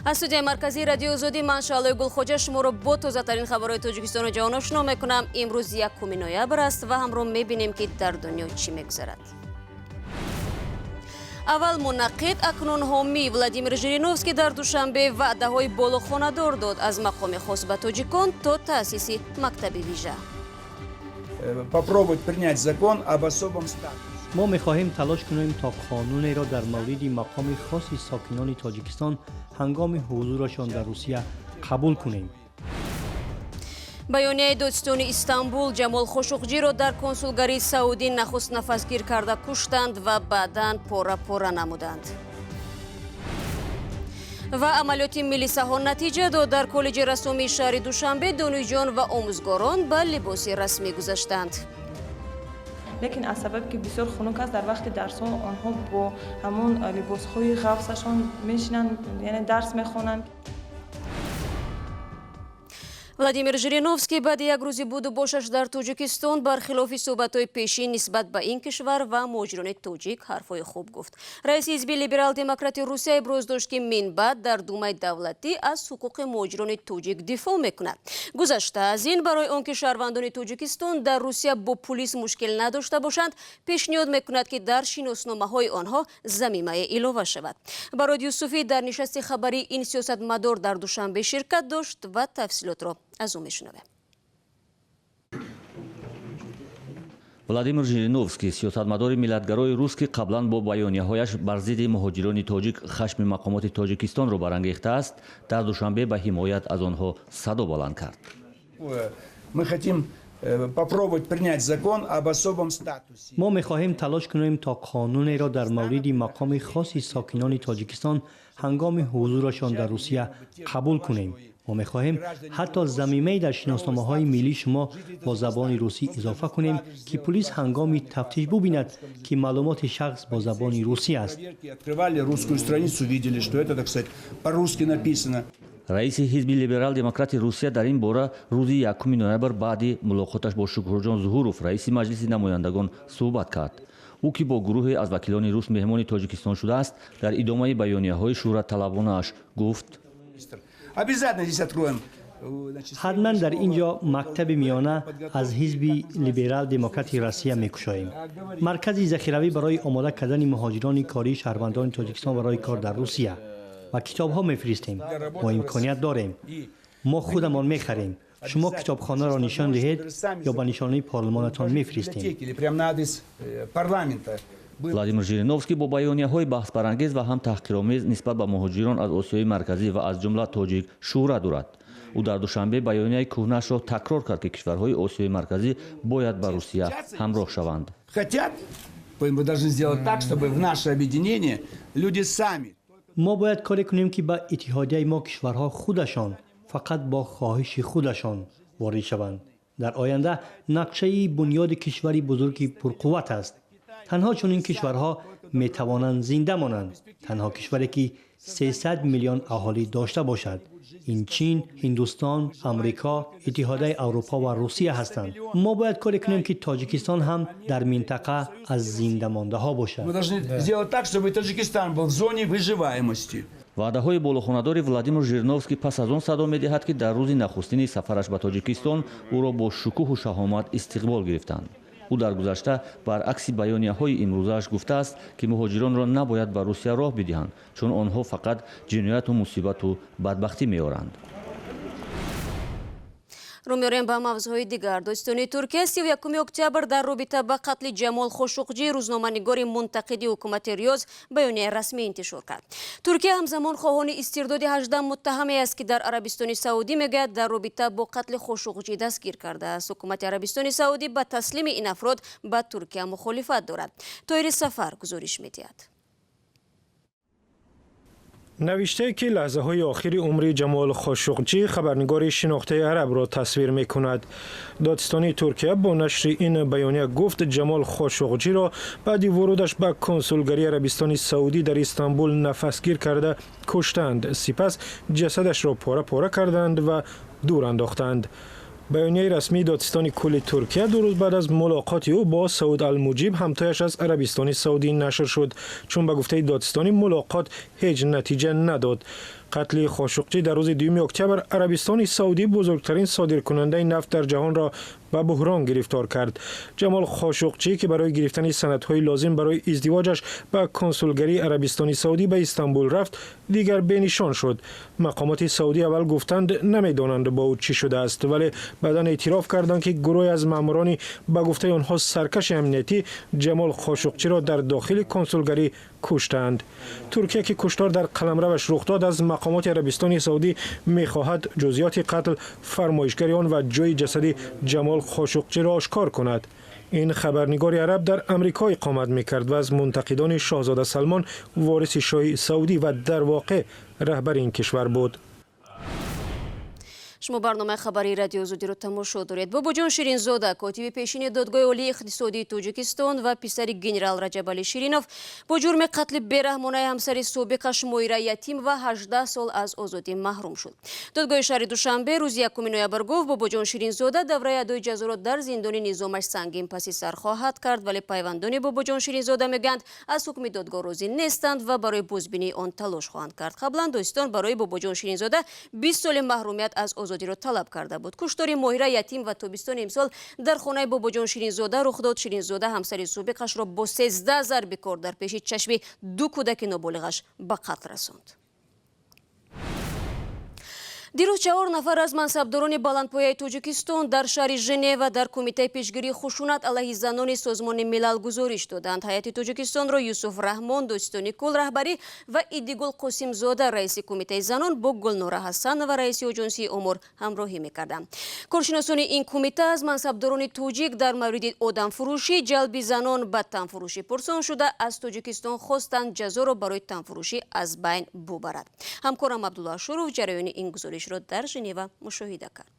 Аз студияи марказии Радиои Озодӣ ман, Шаҳлои Гулхоҷа, шуморо бо тозатарин хабарҳои Тоҷикистону ҷаҳон ошно мекунам. Имрӯз 1 ноябр аст ва ҳамроҳ мебинем, ки дар дунё чӣ мегузарад. Аввал мунаққид, акнун ҳомӣ: Владимир Жириновский дар Душанбе ваъдаҳои болохонадор дод, аз мақоми хос ба тоҷикон то таъсиси мактаби вижа. Попробовать принять закон об особом статусе. Мо мехоҳем талош кунем, то қонунеро дар мавриди мақоми хоси сокинони Тоҷикистон ҳангоми ҳузурашон дар Русия қабул кунем. Баёнияи додситони Истанбул: Ҷамол Хошуқҷиро дар консулгарии Саудӣ нахуст нафасгир карда куштанд ва баъдан пора пора намуданд. Ва амалиёти милисаҳо натиҷа дод: дар коллеҷи рассомии шаҳри Душанбе донишҷӯён ва омӯзгорон ба либоси расмӣ гузаштанд. Лекин аз сабабе ки бисёр хунук аст, дар вақти дарсҳо онҳо бо ҳамон либосҳои ғафсашон мешинанд, яъне дарс мехонанд. Владимир Жириновский баъди як рӯзи будубошаш дар Тоҷикистон бархилофи суҳбатҳои пешин нисбат ба ин кишвар ва муҳоҷирони тоҷик ҳарфҳои хуб гуфт. Раиси ҳизби либерал-демократи Русия иброз дошт, ки минбаъд дар Думаи давлатӣ аз ҳуқуқи муҳоҷирони тоҷик дифоъ мекунад. Гузашта аз ин, барои он ки шаҳрвандони Тоҷикистон дар Русия бо пулис мушкил надошта бошанд, пешниҳод мекунад, ки дар шиносномаҳои онҳо замимае илова шавад. Барод Юсуфӣ дар нишасти хабарии ин сиёсатмадор дар Душанбе ширкат дошт ва тафсилотро аз ӯ мешунавем. Владимир Жириновский, сиёсатмадори миллатгарои рус, ки қаблан бо баёнияҳояш бар зидди муҳоҷирони тоҷик хашми мақомоти Тоҷикистонро барангехтааст, дар Душанбе ба ҳимоят аз онҳо садо баланд кард. Мы хотим попробовать принять закон об особом статусе. Мо мехоҳем талош кунем, то қонунеро дар мавриди мақоми хоси сокинони Тоҷикистон ҳангоми ҳузурашон дар Русия қабул кунем. Мо мехоҳем ҳатто замимае дар шиносномаҳои миллии шумо бо забони русӣ илова кунем, ки пулис ҳангоми тафтиш бубинад, ки маълумоти шахс бо забони русӣ аст. Открывали русскую страницу, видели, что это, так сказать, по-русски написано. Раиси ҳизби либерал-демократи Русия дар ин бора рӯзи 1 ноябр баъди мулоқоташ бо Шукурҷон Зуҳуров, раиси Маҷлиси намояндагон, суҳбат кард. Ӯ, ки бо гурӯҳе аз вакилони рус меҳмони Тоҷикистон шудааст, дар идомаи баёнияҳои шӯҳратталабонааш гуфт: Обязательно здесь откроем. Ҳатман дар ин ҷо мактаби миёна аз ҳизби либерал-демократи Россия мекушоем, маркази захиравӣ барои омода кардани муҳоҷирони кории шаҳрвандони Тоҷикистон барои кор дар Русия ва китобҳо мефиристем. Мо имконият дорем, мо худамон мехарем. Шумо китобхонаро нишон диҳед ё ба нишонии парлумонатон мефиристем. Прямо на адрес парламента. Владимир Жириновский бо баёнияҳои баҳсбарангез ва ҳам таҳқиромез нисбат ба муҳоҷирон аз Осиёи Марказӣ ва аз ҷумла тоҷик шӯҳрат дорад. Ӯ дар Душанбе баёнияи кӯҳнаашро такрор кард, ки кишварҳои Осиёи Марказӣ бояд ба Русия ҳамроҳ шаванд. Хотят, мы должны сделать так, чтобы в наше объединение люди сами. Мо бояд коре кунем, ки ба иттиҳодияи мо кишварҳо худашон, фақат бо хоҳиши худашон ворид шаванд. Дар оянда нақшаи бунёди кишвари бузурги пурқувват аст. Танҳо чунин кишварҳо метавонанд зинда монанд. Танҳо кишваре, ки 300 миллион аҳолӣ дошта бошад, ин Чин, Ҳиндустон, Амрико, Иттиҳодияи Аврупо ва Русия ҳастанд. Мо бояд коре кунем, ки Тоҷикистон ҳам дар минтақа аз зиндамондаҳо бошад. Мы должны сделать так, чтобы Таджикистан был в зоне выживаемости. Ваъдаҳои болохонадори Владимир Жириновский пас аз он садо медиҳад, ки дар рӯзи нахустини сафараш ба Тоҷикистон ӯро бо шукӯҳу шаҳомат истиқбол гирифтанд. Ӯ дар гузашта баръакси баёнияҳои имрӯзааш гуфтааст, ки муҳоҷиронро набояд ба Русия роҳ бидиҳанд, чун онҳо фақат ҷинояту мусибату бадбахтӣ меоранд. Рӯ меорем ба мавзӯъҳои дигар. Додситонии Туркия 31 октябр дар робита ба қатли Ҷамол Хошуқҷӣ, рӯзноманигори мунтақиди ҳукумати Риёз, баёнияи расмӣ интишор кард. Туркия ҳамзамон хоҳони истирдоди 18 муттаҳаме аст, ки дар Арабистони Саудӣ, мегӯяд, дар робита бо қатли Хошуқҷӣ дастгир кардааст. Ҳукумати Арабистони Саудӣ ба таслими ин афрод ба Туркия мухолифат дорад. Тоҳири Сафар гузориш медиҳад. Навиштае, ки лаҳзаҳои охири умри Ҷамол Хошуқҷӣ, хабарнигори шинохтаи арабро, тасвир мекунад. Додситонии Туркия бо нашри ин баёния гуфт, Ҷамол Хошуқҷиро баъди вурудаш ба консулгарии Арабистони Саудӣ дар Истанбул нафасгир карда куштанд, сипас ҷасадашро пора пора карданд ва дур андохтанд. Баёнияи расмии додситони кулли Туркия 2 рӯз баъд аз мулоқоти ӯ бо Сауд Алмуҷиб, ҳамтояш аз Арабистони Саудӣ, нашр шуд, чун ба гуфтаи додситонӣ мулоқот ҳеҷ натиҷа надод. Қатли Хошуқчӣ дар рӯзи 2 октябр Арабистони Саудӣ, бузургтарин содиркунандаи нафт дар ҷаҳонро ба буҳрон гирифтор кард. Ҷамол Хошуқчӣ, ки барои гирифтани санадҳои лозим барои издивоҷаш ба консулгарии Арабистони Саудӣ ба Истанбул рафт, дигар бенишон шуд. Мақомоти саудӣ аввал гуфтанд, намедонанд, бо ӯ чӣ шудааст, вале баъдан эътироф карданд, ки гурӯҳе аз маъмурони, ба гуфтаи онҳо, саркаши амниятӣ Ҷамол Хошуқчиро дар дохили консулгарӣ куштаанд. Туркия, ки куштор дар қаламраваш рух дод, аз мақомоти Арабистони Саудӣ мехоҳад ҷузъиёти қатл, фармоишгари он ва ҷои ҷасади Ҷамол Хошуқчиро ошкор кунад. Ин хабарнигори араб дар Амрико иқомат мекард ва аз мунтақидони шоҳзода Салмон, вориси шоҳи Саудӣ ва дар воқеъ раҳбари ин кишвар буд. Шумо барномаи хабарии Радио Озодиро тамошо доред. Бобоҷон Ширинзода, котиби пешини Додгоҳи олии иқтисодии Тоҷикистон ва писари генерал Раҷабалӣ Ширинов, бо ҷурми қатли бераҳмонаи ҳамсари собиқаш Моира Ятимова 18 сол аз озодӣ маҳрум шуд. Додгоҳи шаҳри Душанбе рӯзи 1 ноябр гуфт, Бобоҷон Ширинзода давраи адои ҷазоро дар зиндони низомаш сангин паси сар хоҳад кард. Вале пайвандони Бобоҷон Ширинзода мегӯянд, аз ҳукми додгоҳ розӣ нестанд ва барои бозбинии он талош хоҳанд кард. Қаблан додситон барои Бобоҷон Ширинзода 20 соли маҳрумият аз озодиро талаб карда буд. Куштори Моҳира Ятимова тобистони имсол дар хонаи Бобоҷон Ширинзода рух дод. Ширинзода ҳамсари собиқашро бо 13 зарби кор дар пеши чашми ду кӯдаки ноболиғаш ба қатл расонд. Дирӯз чаҳор нафар аз мансабдорони баландпояи Тоҷикистон дар шаҳри Женева дар Кумитаи пешгирии хушунат алайҳи занони Созмони Милал гузориш доданд. Ҳайати Тоҷикистонро Юсуф Раҳмон, додситони кулл, раҳбарӣ ва Идигул Қосимзода, раиси Кумитаи занон, бо Гулнора Ҳасанова, раиси Оҷонсии омор, ҳамроҳӣ мекарданд. Коршиносони ин кумита аз мансабдорони тоҷик дар мавриди одамфурӯшӣ, ҷалби занон ба танфурӯшӣ пурсон шуда, аз Тоҷикистон хостанд, ҷазоро барои танфурӯшӣ аз байн бубарад. Ҳамкорам Абдулло Ашуров ҷараёни ин гузоришро дар Женева мушоҳида кард.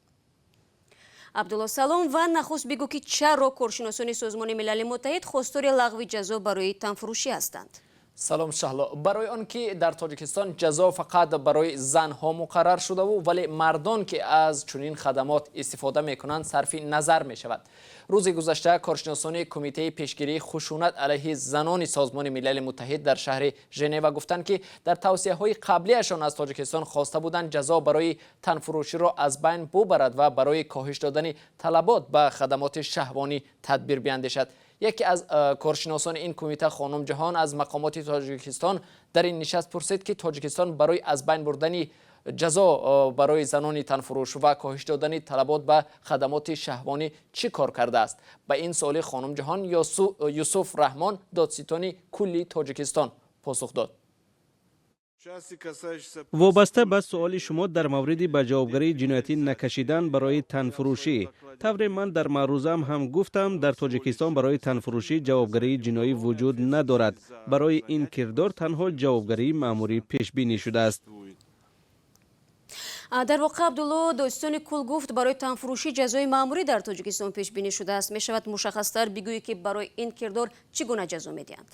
Абдулло, салом, ва нахуст бигӯ, ки чаро коршиносони Созмони Милали Муттаҳид хостори лағви ҷазо барои танфурӯшӣ ҳастанд? Салом, Шаҳло. Барои он ки дар Тоҷикистон ҷазо фақат барои занҳо муқаррар шудаву, вале мардон, ки аз чунин хадамот истифода мекунанд, сарфи назар мешавад. Рӯзи гузашта коршиносони Кумитаи пешгирии хушунат алайҳи занони Созмони Милали Муттаҳид дар шаҳри Женева гуфтанд, ки дар тавсияҳои қаблиашон аз Тоҷикистон хоста буданд, ҷазо барои танфурӯширо аз байн бубарад ва барои коҳиш додани талабот ба хадамоти шаҳвонӣ тадбир биандешад. Яке аз коршиносони ин кумита, хонум Ҷаҳон, аз мақомоти Тоҷикистон дар ин нишаст пурсид, ки Тоҷикистон барои аз байн бурдани ҷазо барои занони танфурӯш ва коҳиш додани талабот ба хадамоти шаҳвонӣ чӣ кор кардааст. Ба ин суоли хонум Ҷаҳон Юсуф Раҳмон, додситони кулли Тоҷикистон, посух дод. Вобаста ба суоли шумо дар мавриди ба ҷавобгарии ҷиноятӣ накашидан барои танфурӯшӣ, тавре ман дар маърузаам ҳам гуфтам, дар Тоҷикистон барои танфурӯшӣ ҷавобгарии ҷиноӣ вуҷуд надорад. Барои ин кирдор танҳо ҷавобгарии маъмурӣ пешбинӣ шудааст. Дар воқеъ, Абдулло, додситони кулл гуфт, барои танфурӯшӣ ҷазои маъмурӣ дар Тоҷикистон пешбинӣ шудааст. Мешавад, мушаххастар бигӯӣ, ки барои ин кирдор чӣ гуна ҷазо медиҳанд?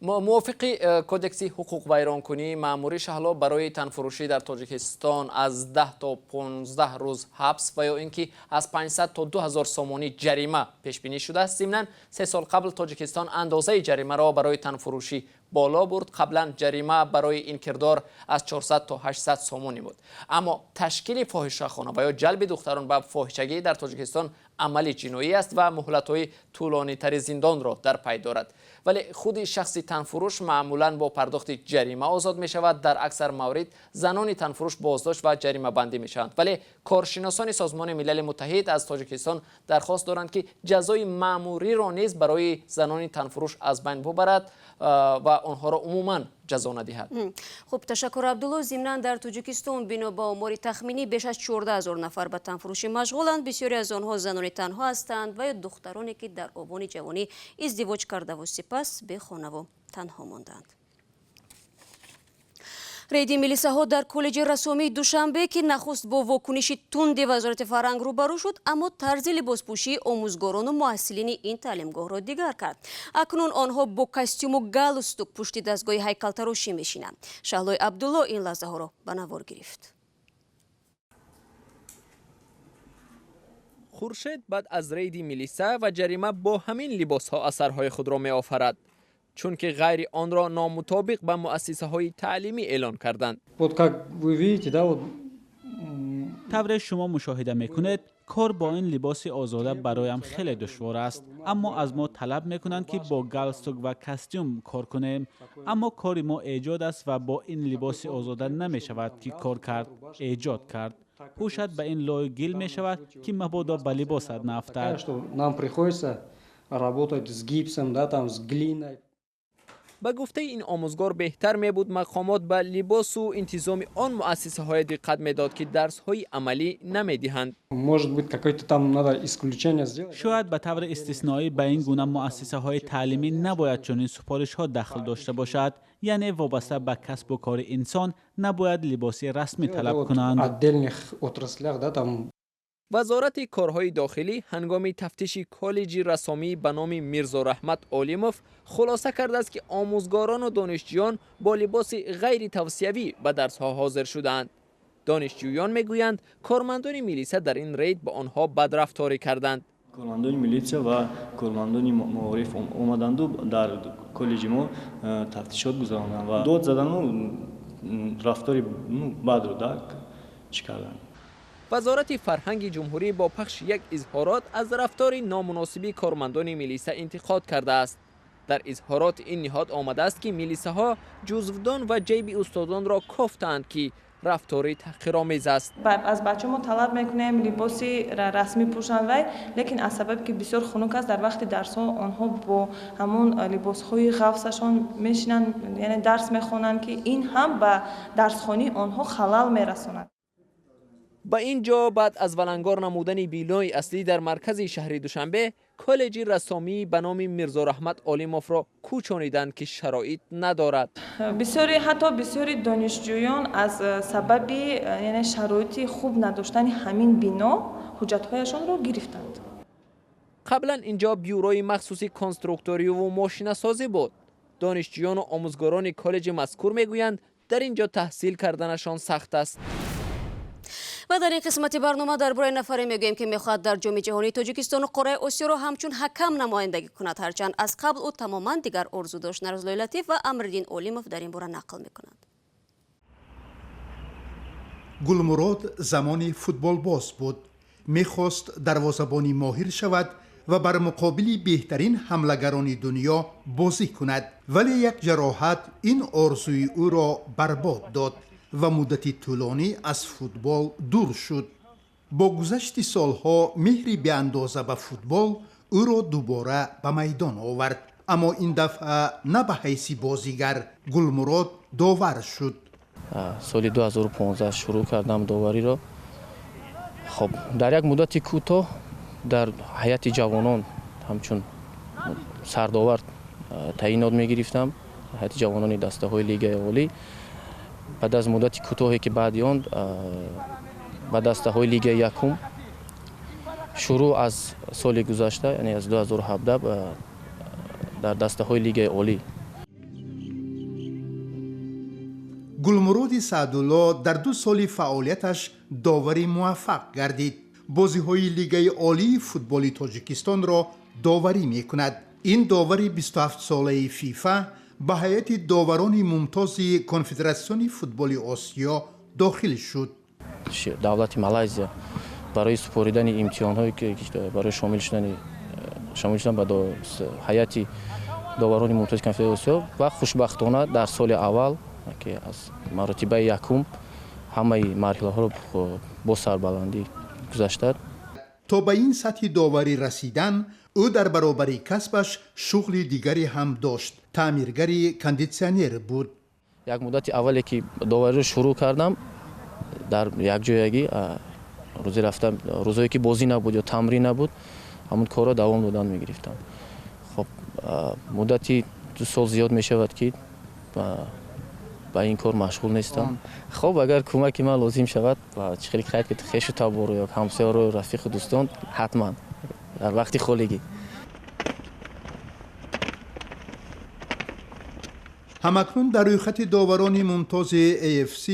Мувофиқи Кодекси ҳуқуқвайронкунии маъмурӣ, Шаҳло, барои танфурӯшӣ дар Тоҷикистон аз 10 то 15 рӯз ҳабс ва ё ин ки аз 500 то 2000 сомонӣ ҷарима пешбинӣ шудааст. Зимнан, 3 сол қабл Тоҷикистон андозаи ҷаримаро барои танфурӯшӣ боло бурд. Қаблан ҷарима барои ин кирдор аз 400 то 800 сомонӣ буд. Аммо ташкили фоҳишахона ва ё ҷалби духтарон ба фоҳишагӣ дар Тоҷикистон амали ҷиноӣ аст ва муҳлатҳои тӯлонитари зиндонро дар пай дорад. Вале худи шахси танфурӯш маъмулан бо пардохти ҷарима озод мешавад. Дар аксар маврид занони танфурӯш боздошт ва ҷаримабандӣ мешаванд. Вале коршиносони Созмони Милали Муттаҳид аз Тоҷикистон дархост доранд, ки ҷазои маъмуриро низ барои занони танфурӯш аз байн бубарад ва онҳоро умуман ҷазо надиҳад. Хуб, ташаккур, Абдулло. Зимнан, дар Тоҷикистон бино ба омори тахминӣ беш аз 14 ҳазор нафар ба танфурӯшӣ машғуланд. Бисёре аз онҳо занони танҳо ҳастанд ва ё духтароне, ки дар овони ҷавонӣ издивоҷ кардаву сипас бехонаву танҳо монданд. Рейди милисаҳо дар коллеҷи рассомии Душанбе, ки нахуст бо вокуниши тунди Вазорати фарҳанг рӯбарӯ шуд, аммо тарзи либоспӯшии омӯзгорону муҳассилини ин таълимгоҳро дигар кард. Акнун онҳо бо костюму галстук пушти дастгоҳи ҳайкалтарошӣ мешинанд. Шаҳлои Абдулло ин лаҳзаҳоро ба навор гирифт. Хуршед баъд аз рейди милиса ва ҷарима бо ҳамин либосҳо асарҳои худро меофарад. Чунки ғайри онро номутобиқ ба муассисаҳои таълимӣ эълон карданд. Вот как вы видите, да, вот. Тавре шумо мушоҳида мекунед, кор бо ин либоси озода бароям хеле душвор аст, аммо аз мо талаб мекунанд, ки бо галстук ва костюм кор кунем. Аммо кори мо эҷод аст ва бо ин либоси озода намешавад, ки кор кард, эҷод кард. Пӯшат ба ин лою гил мешавад, ки мабодо ба либосат наафтад. Нам приходится работать с гипсом, да, там, с глиной. Ба гуфтаи ин омӯзгор, беҳтар мебуд, мақомот ба либосу интизоми он муассисаҳое диққат медод, ки дарсҳои амалӣ намедиҳанд. Может быть, какое-то там надо исключение сделать. Шояд ба таври истисноӣ ба ин гуна муассисаҳои таълимӣ набояд чунин супоришҳо дахл дошта бошад, яъне вобаста ба касбу кори инсон набояд либоси расмӣ талаб кунанд. Отдельных отраслях, да, там. Вазорати корҳои дохилӣ ҳангоми тафтиши коллеҷи рассомӣ ба номи Мирзораҳмат Олимов хулоса кардааст, ки омӯзгорону донишҷӯён бо либоси ғайритавсиявӣ ба дарсҳо ҳозир шудаанд. Донишҷӯён мегӯянд, кормандони милиса дар ин рейд ба онҳо бадрафторӣ карданд. Кормандони милитсия ва кормандони маориф омаданду дар коллеҷи мо тафтишот гузаронданд ва дод задану рафтори бадро чӣ карданд. Вазорати фарҳанги ҷумҳурӣ бо пахши як изҳорот аз рафтори номуносиби кормандони милиса интиқод кардааст. Дар изҳороти ин ниҳод омадааст, ки милисаҳо ҷузвдон ва ҷайби устодонро кофтаанд, ки рафтори таҳқиромез аст. Аз бачаҳо мо талаб мекунем, либоси расмӣ пӯшанд, вай лекин аз сабабе ки бисёр хунук аст, дар вақти дарсҳо онҳо бо ҳамон либосҳои ғафсашон мешинанд, яъне дарс мехонанд, ки ин ҳам ба дарсхонии онҳо халал мерасонад. Ба ин ҷо баъд аз валангор намудани бинои аслӣ дар маркази шаҳри Душанбе, коллеҷи рассомӣ ба номи Мирзораҳмат Олимовро кӯчониданд, ки шароит надорад. Бисёри, ҳатто бисёри донишҷӯён аз сабаби, яъне, шароити хуб надоштани ҳамин бино ҳуҷҷатҳояшонро гирифтанд. Қаблан ин ҷо бюрои махсуси конструкториву мошинасозӣ буд. Донишҷӯёну омӯзгорони коллеҷи мазкур мегӯянд, дар ин ҷо таҳсил карданашон сахт аст. Ва дар ин қисмати барнома дар бораи нафаре мегӯем, ки мехоҳад дар Ҷоми ҷаҳонии Тоҷикистону қораи Осиёро ҳамчун ҳакам намояндагӣ кунад, ҳарчанд аз қабл ӯ тамоман дигар орзу дошт. Нарзуллои Латиф ва Амриддин Олимов дар ин бора нақл мекунанд. Гулмурод замони футболбоз буд, мехост дарвозабони моҳир шавад ва бар муқобили беҳтарин ҳамлагарони дунё бозӣ кунад, вале як ҷароҳат ин орзуи ӯро барбод дод ва муддати тӯлонӣ аз футбол дур шуд. Бо гузашти солҳо меҳри беандоза ба футбол ӯро дубора ба майдон овард, аммо ин дафъа на ба ҳайси бозигар. Гулмурод довар шуд. Соли 2015 шурӯъ кардам довариро. Хоб, дар як муддати кӯтоҳ дар ҳайати ҷавонон ҳамчун сардовар таъинот мегирифтам, ҳайати ҷавонони дастаҳои Лигаи Олӣ. Баъд аз муддати кӯтоҳе ки баъди он ба дастаҳои Лигаи якум, шурӯъ аз соли гузашта, яъне аз 2017, дар дастаҳои Лигаи Олӣ. Гулмуроди Саъдулло дар 2 соли фаъолияташ довари муваффақ гардид. Бозиҳои Лигаи Олии футболи Тоҷикистонро доварӣ мекунад. Ин довари 27-солаи ФИФА ба ҳайати доварони мумтози Конфедератсиони футболи Осиё дохил шуд. Давлати Малайзия барои супоридани имтиҳонҳое, барои шомил шудан ба ҳайати доварони мумтози Конфедератсияи Осиё, ва хушбахтона дар соли аввал, ки аз маротибаи якум, ҳамаи марҳилаҳоро бо сарбаландӣ гузаштад. То ба ин сатҳи доварӣ расидан, ӯ дар баробари касбаш шуғли дигаре ҳам дошт: таъмиргари кондитсионер буд. Як муддати аввале ки довариро шурӯъ кардам, дар якҷоягӣ рӯзе рафтам, рӯзое ки бозӣ набуд ё тамрин набуд, ҳамун корро давом додан мегирифтам. Хоб, муддати 2 сол зиёд мешавад, ки ба ин кор машғул нестам. Хоб, агар кӯмаки ман лозим шавад, чӣ хеле қайд ки хешу табору ё ҳамсояро, рафиқу дӯстон, ҳатман дар вақти холигӣ. Ҳамакнун дар рӯйхати доварони мумтози AFC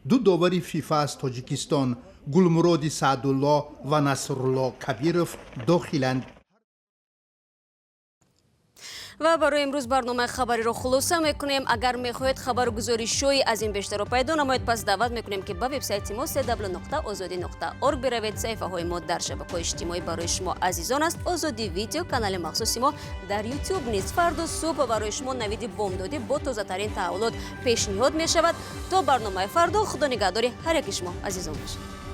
ду довари ФИФА аз Тоҷикистон, Гулмуроди Саъдулло ва Насрулло Кабиров, дохиланд. Ва барои имрӯз барномаи хабариро хулоса мекунем. Агар мехоҳед хабару гузоришҳои аз ин бештарро пайдо намоед, пас даъват мекунем, ки ба вебсайти мо www.ozodi.org биравед. Саҳифаҳои мо дар шабакаҳои иҷтимоӣ барои шумо азизон аст. Озодӣ Видео, канали махсуси мо дар Ютуб низ. Фардо субҳ барои шумо Навиди Бомдодӣ бо тозатарин таҳаввулот пешниҳод мешавад. То барномаи фардо, худо нигаҳдори ҳар яки шумо азизон бошад.